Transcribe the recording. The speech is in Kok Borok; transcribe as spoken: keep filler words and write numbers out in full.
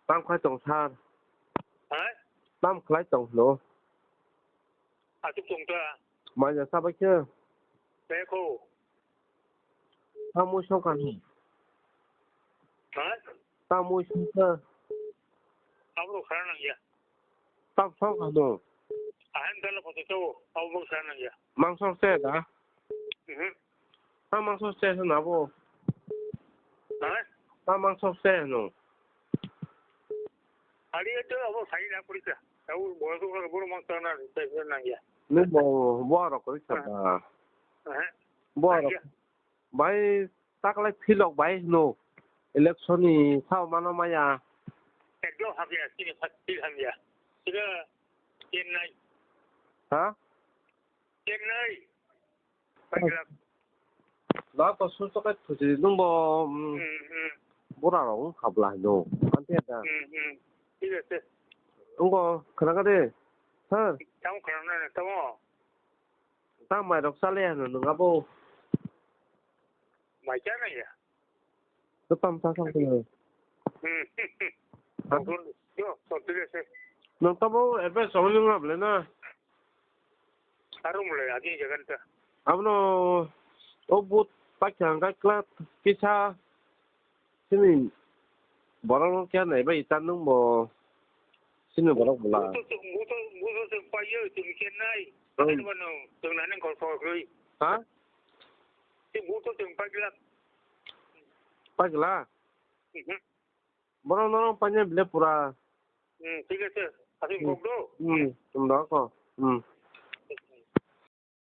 Tam khlai tong sir? Ha? Tam khlai tong hwno? Aswk tong ta? Mai ja sabai khe. Tei kho. Tam mui song kha hwno? Ha? Tam mui song kha. Abo khara nang ya. Tam song kha hwno? Ahan dala photo chao, abo bo khara nang ya. Mangso se da? Mhm. Ta mangso se hwno abo. Ha? Ta mangso se hwno. Ari to abo sai na puri ka. Abo bo ko ko bo mangso na se se nang ya. Ni bo bo ro ko sa da. Ha. Bo ro. Nang ya. Bai taklai philok bai hwno. Election ni sao mano maya. Ekdom hamya, sini phat phil hamya. Sini Chennai. Ha? Chennai. Pailak. Da to su to kai thusi nung bo, mm, hmm, hmm, bura rok wng kha bla hino. Ante da. Hmm, hmm. Thik ase. Wng bo khana ka de. Ha? Tamo khana na tamo. Ta mai rok chale hino nung abo. Mai cha na ya. To tam sa sang khe. Hmm. Ha? Yo, to thik ase. Nung tamo advice rok nung rap le na. Aro mulai adi jagan ta. Abono o but pakha hwnkha kla kisa sini borok no kya nai bai ta nung bo sini borok bwla. Buto, buto, buto chwng paio chwng khe nai. Hmm. Ani bono chwng nani kol kol khlai. Ha? Si buto chwng pagla. Pagla? Mhm. Borok norok paina bile pura. Hmm, thik ase. Aswk kok do. Hmm, hmm, tong da ko. Hmm.